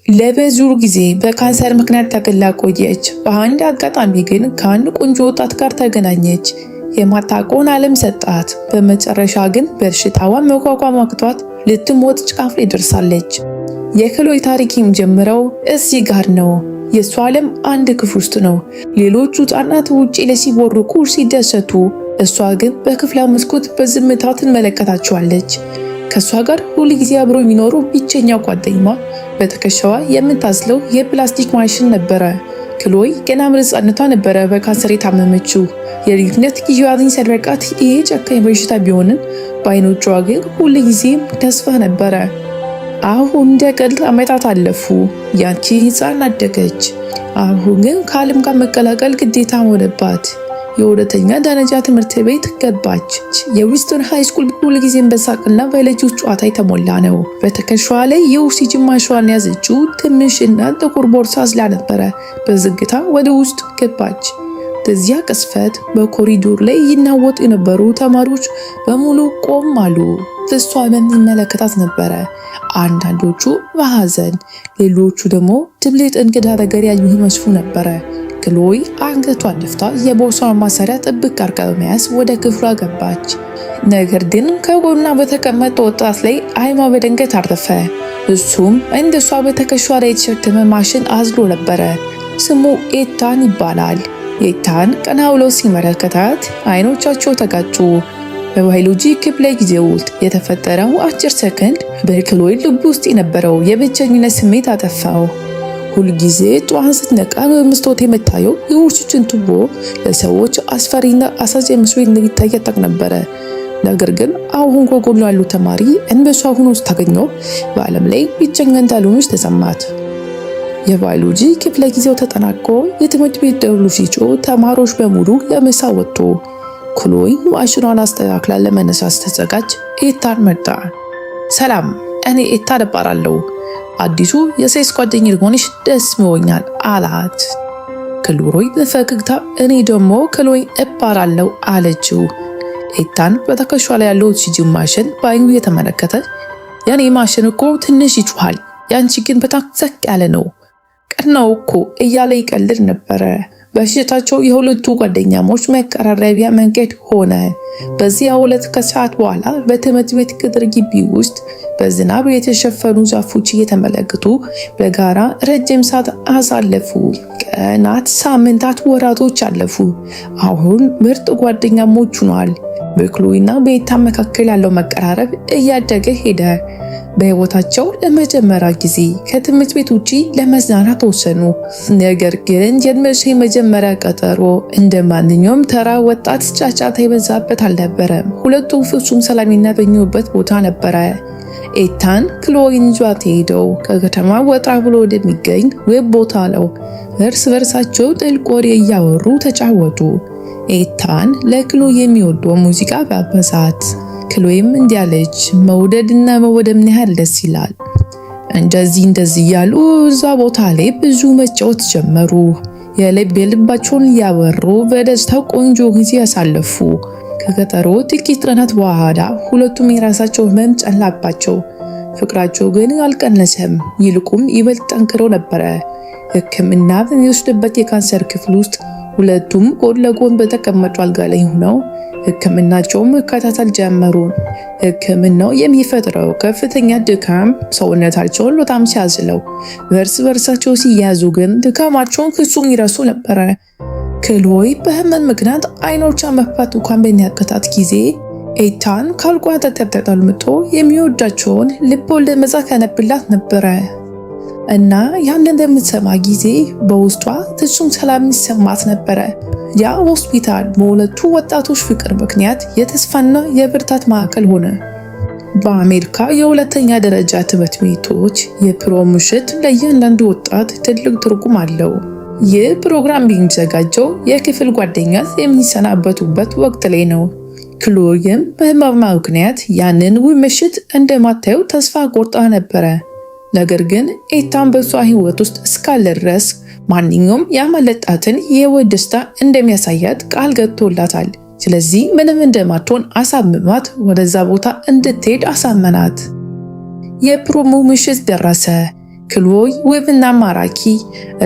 ለብዙ ጊዜ በካንሰር ምክንያት ተገላ ቆየች። በአንድ አጋጣሚ ግን ከአንድ ቆንጆ ወጣት ጋር ተገናኘች። የማታውቀውን ዓለም ሰጣት። በመጨረሻ ግን በሽታዋን መቋቋም አቅቷት ልትሞት ጫፍ ላይ ደርሳለች። የክሎይ ታሪክ የሚጀምረው እዚህ ጋር ነው። የእሷ ዓለም አንድ ክፍል ውስጥ ነው። ሌሎቹ ሕፃናት ውጪ ላይ ሲቦርቁ ሲደሰቱ፣ እሷ ግን በክፍሏ መስኮት በዝምታ ትመለከታቸዋለች። ከእሷ ጋር ሁል ጊዜ አብሮ የሚኖሩ ብቸኛ ጓደኛዋ በትከሻዋ የምታዝለው የፕላስቲክ ማሽን ነበረ። ክሎይ ገና በሕፃንነቷ ነበረ በካንሰር የታመመችው። የልጅነት ጊዜዋን ሰረቃት ይሄ ጨካኝ በሽታ ቢሆንም በአይኖቿ ግን ሁል ጊዜም ተስፋ ነበረ። አሁን እንደ ቀልድ ዓመታት አለፉ። ያቺ ሕፃን አደገች። አሁን ግን ከዓለም ጋር መቀላቀል ግዴታ ሆነባት። የሁለተኛ ደረጃ ትምህርት ቤት ገባች። የዊስቶን high school ሁልጊዜም በሳቅና በልጆች ጨዋታ የተሞላ ነው። በትከሻዋ ላይ የኦክሲጅን ማሽኗን ያዘችው ትንሽ እና ጥቁር ቦርሳ አዝላ ነበረ። በዝግታ ወደ ውስጥ ገባች። በዚያ ቅጽበት በኮሪዶር ላይ ይናወጡ የነበሩ ተማሪዎች በሙሉ ቆም አሉ። እሷ በሚመለከታት ነበረ። አንዳንዶቹ በሐዘን፣ ሌሎቹ ደግሞ ትልቅ እንግዳ ነገር ያዩ ይመስሉ ነበረ። ክሎይ አንገቷን ደፍታ የቦርሳዋን ማሰሪያ ጥብቅ አድርጋ በመያዝ ወደ ክፍሏ ገባች። ነገር ግን ከጎኗ በተቀመጠ ወጣት ላይ አይኗ በድንገት አረፈ። እሱም እንደሷ በትከሻዋ ላይ የተሸከመ ማሽን አዝሎ ነበረ። ስሙ ኤታን ይባላል። ኤታን ቀና ብሎ ሲመለከታት አይኖቻቸው ተጋጩ። በባዮሎጂ ክፍለ ጊዜ ውስጥ የተፈጠረው አጭር ሰከንድ በክሎይ ልብ ውስጥ የነበረው የብቸኝነት ስሜት አጠፋው። ሁልጊዜ ጠዋት ስትነቃ በመስታወት የምታየው የኦክሲጅን ቱቦ ለሰዎች አስፈሪና አሳዛኝ መስሎ እንደሚታይ ታውቅ ነበረ። ነገር ግን አሁን ከጎኗ ያሉ ተማሪ እንደሷ ሆኖ ስታገኘው በዓለም ላይ ብቸኛ እንዳልሆነች ተሰማት። የባዮሎጂ ክፍለ ጊዜው ተጠናቆ የትምህርት ቤት ደወሉ ሲጮህ ተማሪዎች በሙሉ ለምሳ ወጡ። ክሎይ ማሽኗን አስተካክላ ለመነሳት ስትዘጋጅ ኤታን መጣ። ሰላም፣ እኔ ኤታን እባላለሁ። አዲሱ የሴስ ጓደኛ ልሆንሽ ደስ ብሎኛል አላት። ክሎይ በፈገግታ እኔ ደግሞ ክሎይ እባላለሁ አለችው። ኤታን በትከሻዋ ላይ ያለው ኦክሲጅን ማሽን በአይኑ እየተመለከተ የኔ ማሽን እኮ ትንሽ ይጮሃል፣ ያንቺ ግን በጣም ዘቅ ያለ ነው፣ ቀናው እኮ እያለ ይቀልድ ነበረ። በሽታቸው የሁለቱ ጓደኛሞች መቀራረቢያ መንገድ ሆነ። በዚያ ሁለት ከሰዓት በኋላ በትምህርት ቤት ቅጥር ግቢ ውስጥ በዝናብ የተሸፈኑ ዛፎች እየተመለከቱ በጋራ ረጅም ሰዓት አሳለፉ። ቀናት፣ ሳምንታት፣ ወራቶች አለፉ። አሁን ምርጥ ጓደኛሞች ሆነዋል። በክሎይና በኤታን መካከል ያለው መቀራረብ እያደገ ሄደ። በሕይወታቸው ለመጀመሪያ ጊዜ ከትምህርት ቤት ውጪ ለመዝናናት ወሰኑ። ነገር ግን የእነሱ የመጀመሪያ ቀጠሮ እንደ ማንኛውም ተራ ወጣት ጫጫታ የበዛበት አልነበረም። ሁለቱም ፍጹም ሰላም የሚያገኙበት ቦታ ነበረ። ኤታን ክሎይን ይዟት ሄደው ከከተማ ወጣ ብሎ ወደሚገኝ ውብ ቦታ ነው። እርስ በርሳቸው ጥልቅ ወሬ እያወሩ ተጫወቱ። ኤታን ለክሎይ የሚወደው ሙዚቃ ጋበዛት። ክሎይም እንዲህ አለች፣ መውደድና መወደድ ምን ያህል ደስ ይላል። እንደዚህ እንደዚህ እያሉ እዛ ቦታ ላይ ብዙ መጫወት ጀመሩ። የልብ የልባቸውን እያወሩ በደስታ ቆንጆ ጊዜ ያሳለፉ። ከቀጠሮ ጥቂት ቀናት በኋላ ሁለቱም የራሳቸው ህመም ጨላባቸው። ፍቅራቸው ግን አልቀነሰም፣ ይልቁም ይበልጥ ጠንክሮ ነበረ። ሕክምና በሚወስድበት የካንሰር ክፍል ውስጥ ሁለቱም ጎን ለጎን በተቀመጡ አልጋ ላይ ሆነው ሕክምናቸውን መከታተል ጀመሩ። ሕክምናው የሚፈጥረው ከፍተኛ ድካም ሰውነታቸውን በጣም ሲያዝለው፣ እርስ በርሳቸው ሲያዙ ግን ድካማቸውን ፍጹም ይረሱ ነበረ። ክሎይ በህመም ምክንያት አይኖቿን መክፈት እንኳን በሚያቅታት ጊዜ ኤታን ካልጓ አጠገብ ተቀምጦ የሚወዳቸውን ልብ ወለድ መጽሐፍ ያነብላት ነበረ። እና ያንን በምትሰማ ጊዜ በውስጧ ፍጹም ሰላም ይሰማት ነበረ። ያ ሆስፒታል በሁለቱ ወጣቶች ፍቅር ምክንያት የተስፋና የብርታት ማዕከል ሆነ። በአሜሪካ የሁለተኛ ደረጃ ትምህርት ቤቶች የ prom ምሽት ለእያንዳንዱ ወጣት ትልቅ ትርጉም አለው። ይህ ፕሮግራም የሚዘጋጀው የክፍል ጓደኛ የሚሰናበቱበት ወቅት ላይ ነው። ክሎይም በህመሟ ምክንያት ያንን ውብ ምሽት እንደማታየው ተስፋ ቆርጣ ነበረ። ነገር ግን ኤታን በሷ ህይወት ውስጥ እስካለ ድረስ ማንኛውም ያመለጣትን የህይወት ደስታ እንደሚያሳያት ቃል ገብቶላታል። ስለዚህ ምንም እንደማትሆን አሳምማት ወደዛ ቦታ እንድትሄድ አሳመናት። የ prom ኡ ምሽት ደረሰ። ክሎይ ውብና ማራኪ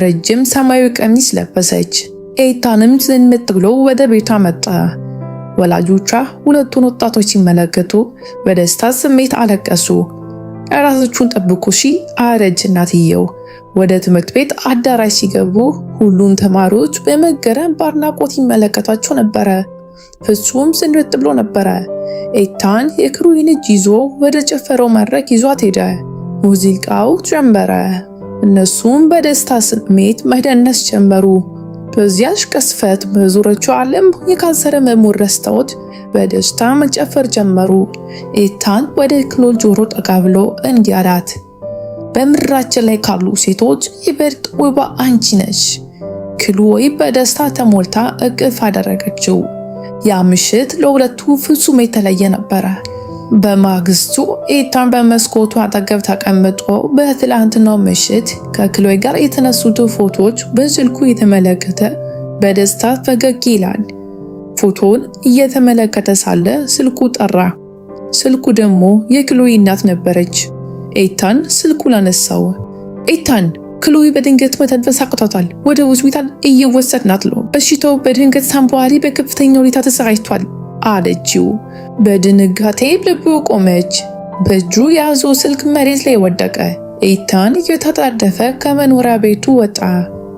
ረጅም ሰማያዊ ቀሚስ ለበሰች። ኤታንም ዝንጥ ብሎ ወደ ቤቷ መጣ። ወላጆቿ ሁለቱን ወጣቶች ሲመለከቱ በደስታ ስሜት አለቀሱ። ራሳችሁን ጠብቁ ሺ አረጅ እናትየው። ወደ ትምህርት ቤት አዳራሽ ሲገቡ ሁሉም ተማሪዎች በመገረም በአድናቆት ይመለከቷቸው ነበረ። ፍጹም ዝንጥ ብሎ ነበረ። ኤታን የክሎይን እጅ ይዞ ወደ ጭፈራው መድረክ ይዟት ሄደ። ሙዚቃው ጀመረ። እነሱም በደስታ ስሜት መደነስ ጀመሩ። በዚያች ቅጽበት በዙሪያቸው ዓለም የካንሰር ህመሙን ረስተውት በደስታ መጨፈር ጀመሩ። ኤታን ወደ ክሎይ ጆሮ ጠጋ ብሎ እንዲህ አላት፣ በምድራችን ላይ ካሉ ሴቶች ይበልጥ ውቧ አንቺ ነሽ። ክሎይ በደስታ ተሞልታ እቅፍ አደረገችው። ያ ምሽት ለሁለቱ ፍጹም የተለየ ነበረ። በማግስቱ ኤታን በመስኮቱ አጠገብ ተቀምጦ በትላንትናው ምሽት ከክሎይ ጋር የተነሱት ፎቶዎች በስልኩ የተመለከተ በደስታ ፈገግ ይላል። ፎቶውን እየተመለከተ ሳለ ስልኩ ጠራ። ስልኩ ደግሞ የክሎይ እናት ነበረች። ኤታን ስልኩን አነሳው። ኤታን፣ ክሎይ በድንገት መተንፈስ አቅቷታል። ወደ ሆስፒታል እየወሰድናት ነው። በሽታው በድንገት ሳንቧ ላይ በከፍተኛ ሁኔታ ተሰራጭቷል አለችው። በድንጋጤ ልቡ ቆመች። በእጁ የያዘው ስልክ መሬት ላይ ወደቀ። ኤታን እየተጣደፈ ከመኖሪያ ቤቱ ወጣ።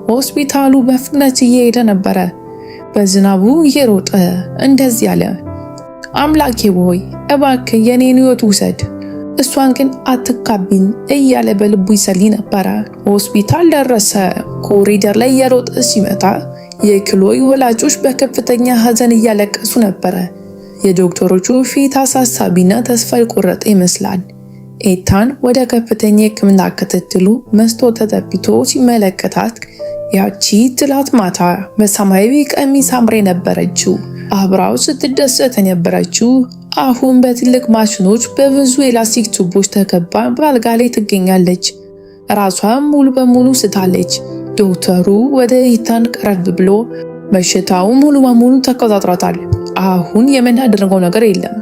ሆስፒታሉ በፍጥነት እየሄደ ነበረ። በዝናቡ እየሮጠ እንደዚህ አለ፣ አምላኬ ሆይ እባክህ የኔን ሕይወት ውሰድ፣ እሷን ግን አትካቢኝ እያለ በልቡ ይጸልይ ነበረ። ሆስፒታል ደረሰ። ኮሪደር ላይ እየሮጠ ሲመጣ የክሎይ ወላጆች በከፍተኛ ሐዘን እያለቀሱ ነበረ። የዶክተሮቹ ፊት አሳሳቢና ተስፋ የቆረጠ ይመስላል። ኤታን ወደ ከፍተኛ የሕክምና ክትትሉ መስታወት ተጠግቶ ሲመለከታት ያቺ ትላት ማታ በሰማያዊ ቀሚስ አምራ የነበረችው፣ አብራው ስትደሰት የነበረችው አሁን በትልቅ ማሽኖች በብዙ የላስቲክ ቱቦች ተከባ በአልጋ ላይ ትገኛለች። ራሷን ሙሉ በሙሉ ስታለች። ዶክተሩ ወደ ኤታን ቀረብ ብሎ በሽታው ሙሉ በሙሉ ተቆጣጥሯታል። አሁን የምናደርገው ነገር የለም፣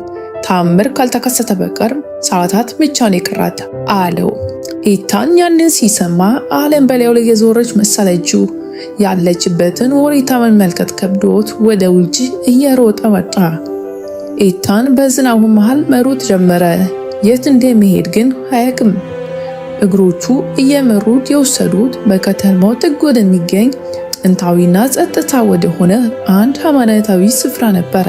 ታምር ካልተከሰተ በቀር ሰዓታት ብቻ ነው የቀራት አለው። ኤታን ያንን ሲሰማ ዓለም በላዩ ላይ የዞረች መሰለችው። ያለችበትን ሁኔታ መመልከት ከብዶት ወደ ውጭ እየሮጠ ወጣ። ኤታን በዝናቡ መሃል መሮጥ ጀመረ። የት እንደሚሄድ ግን አያውቅም። እግሮቹ እየመሩት የወሰዱት በከተማው ጥግ ወደሚገኝ ጥንታዊና ጸጥታ ወደሆነ አንድ ሃይማኖታዊ ስፍራ ነበረ።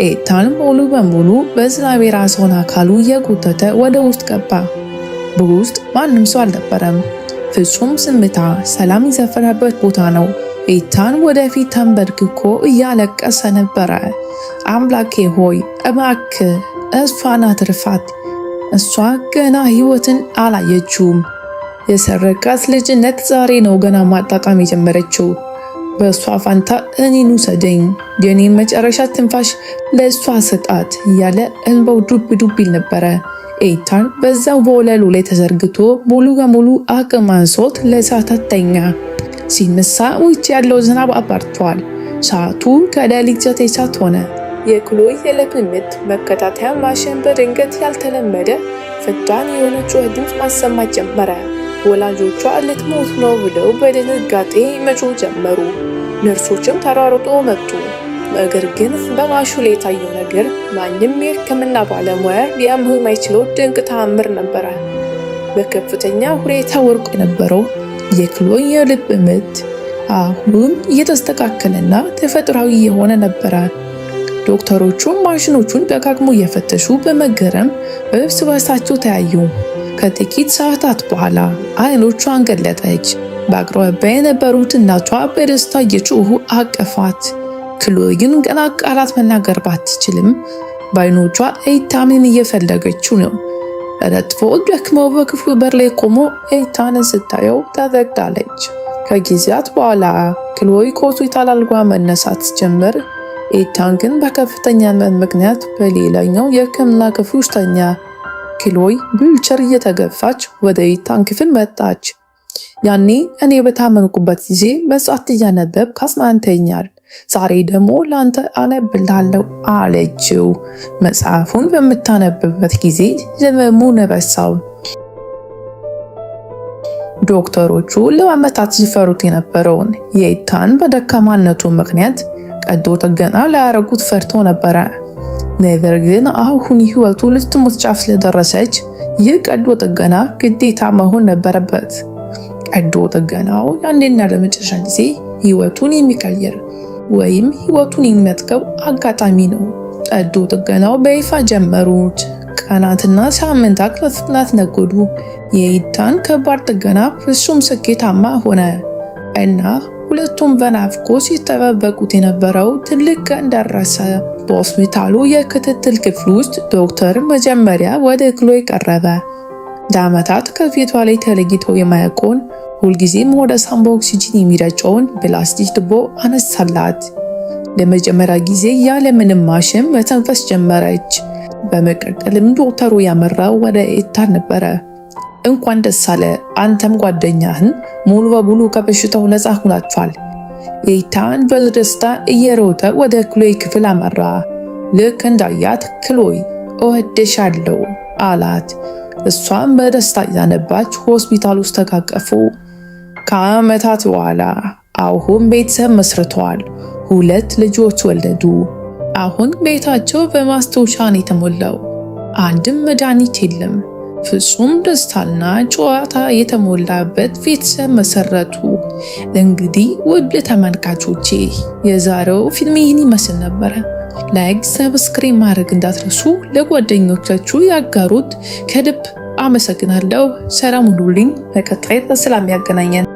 ኤታን ሙሉ በሙሉ በዝናብ የራሰውን አካሉ እየጎተተ ወደ ውስጥ ገባ። በውስጥ ማንም ሰው አልነበረም። ፍጹም ዝምታ፣ ሰላም የሰፈነበት ቦታ ነው። ኤታን ወደፊት ተንበርክኮ እያለቀሰ ነበረ። አምላኬ ሆይ እባክህ እሷን አትርፋት። እሷ ገና ሕይወትን አላየችውም። የሰረቃት ልጅነት ዛሬ ነው ገና ማጣጣም የጀመረችው። በእሷ ፋንታ እኔን ውሰደኝ፣ የኔን መጨረሻ ትንፋሽ ለእሷ ስጣት እያለ እንባው ዱብ ዱብ ይል ነበረ። ኤታን በዛው በወለሉ ላይ ተዘርግቶ ሙሉ በሙሉ አቅም አንሶት ለሰዓታት ተኛ። ሲነሳ ውጭ ያለው ዝናብ አባርቷል። ሰዓቱ ከሌሊት 9 ሰዓት ሆነ። የክሎይ የልብ ምት መከታተያ ማሽን በድንገት ያልተለመደ ፈጣን የሆነ ጩኸት ድምፅ ማሰማት ጀመረ። ወላጆቿ ልትሞት ነው ብለው በድንጋጤ መጮህ ጀመሩ። ነርሶችም ተሯሩጦ መጡ። ነገር ግን በማሽኑ ላይ የታየው ነገር ማንም የሕክምና ባለሙያ ሊያምነው የማይችለው ድንቅ ተአምር ነበረ። በከፍተኛ ሁኔታ ወርቆ የነበረው የክሎይ የልብ ምት አሁን እየተስተካከለና ተፈጥሯዊ የሆነ ነበረ። ዶክተሮቹም ማሽኖቹን ደጋግሞ እየፈተሹ በመገረም እርስ በርሳቸው ተያዩ። ከጥቂት ሰዓታት በኋላ አይኖቿን ገለጠች። በአቅራቢያ የነበሩት እናቷ በደስታ እየጮሁ አቀፏት። ክሎይ ግን ገና ቃላት መናገር ባትችልም በአይኖቿ ኤታንን እየፈለገችው ነው። ረጥፎ ደክመው በክፍሉ በር ላይ ቆሞ ኤታንን ስታየው ተዘግታለች። ከጊዜያት በኋላ ክሎይ ከሆስፒታል አልጋ መነሳት ስትጀምር ኤታን ግን በከፍተኛ ህመም ምክንያት በሌላኛው የህክምና ክፍል ውስጥ ተኛ። ክሎይ በዊልቸር እየተገፋች ወደ ኤታን ክፍል መጣች። ያኔ እኔ በታመምኩበት ጊዜ መጽሐፍ እያነበብክ አጽናንተኸኛል፣ ዛሬ ደግሞ ለአንተ አነብልሃለሁ አለችው። መጽሐፉን በምታነብበት ጊዜ ህመሙን ረሳው። ዶክተሮቹ ለዓመታት ሲፈሩት የነበረውን የኢታን በደካማነቱ ምክንያት ቀዶ ጥገና ላያረጉት ፈርቶ ነበረ። ነገር ግን አሁን ህይወቱ ልትሞት ጫፍ ስለደረሰች ይህ ቀዶ ጥገና ግዴታ መሆን ነበረበት። ቀዶ ጥገናው ለአንዴና ለመጨረሻ ጊዜ ህይወቱን የሚቀይር ወይም ህይወቱን የሚነጥቀው አጋጣሚ ነው። ቀዶ ጥገናው በይፋ ጀመሩት። ቀናትና ሳምንታት በፍጥነት ነጎዱ። የኢታን ከባድ ጥገና ፍጹም ስኬታማ ሆነ እና ሁለቱም በናፍቆት ሲጠባበቁት የነበረው ትልቅ ቀን ደረሰ። በሆስፒታሉ የክትትል ክፍል ውስጥ ዶክተር መጀመሪያ ወደ ክሎይ ቀረበ። ለዓመታት ከፊቷ ላይ ተለይቶ የማያውቀውን፣ ሁልጊዜም ወደ ሳምባ ኦክሲጂን የሚረጨውን ፕላስቲክ ቱቦ አነሳላት። ለመጀመሪያ ጊዜ ያለምንም ማሽን መተንፈስ ጀመረች። በመቀጠልም ዶክተሩ ያመራው ወደ ኤታን ነበረ። "እንኳን ደስ አለህ፣ አንተም ጓደኛህን ሙሉ በሙሉ ከበሽታው ነፃ ሆናችኋል።" ኤታን በደስታ እየሮጠ ወደ ክሎይ ክፍል አመራ። ልክ እንዳያት "ክሎይ፣ እወድሻለሁ" አላት። እሷም በደስታ እያነባች ሆስፒታል ውስጥ ተቃቀፉ። ከዓመታት በኋላ አሁን ቤተሰብ መስርተዋል። ሁለት ልጆች ወለዱ። አሁን ቤታቸው በማስታወሻ ነው የተሞላው። አንድም መድኃኒት የለም። ፍጹም ደስታና ጨዋታ የተሞላበት ቤተሰብ መሰረቱ። እንግዲህ ውድ ተመልካቾቼ፣ የዛሬው ፊልም ይህን ይመስል ነበረ። Like፣ subscribe ማድረግ እንዳትረሱ፣ ለጓደኞቻችሁ ያጋሩት። ከልብ አመሰግናለሁ። ሰላም ሁኑልኝ። በቀጣይ በሰላም ያገናኘን።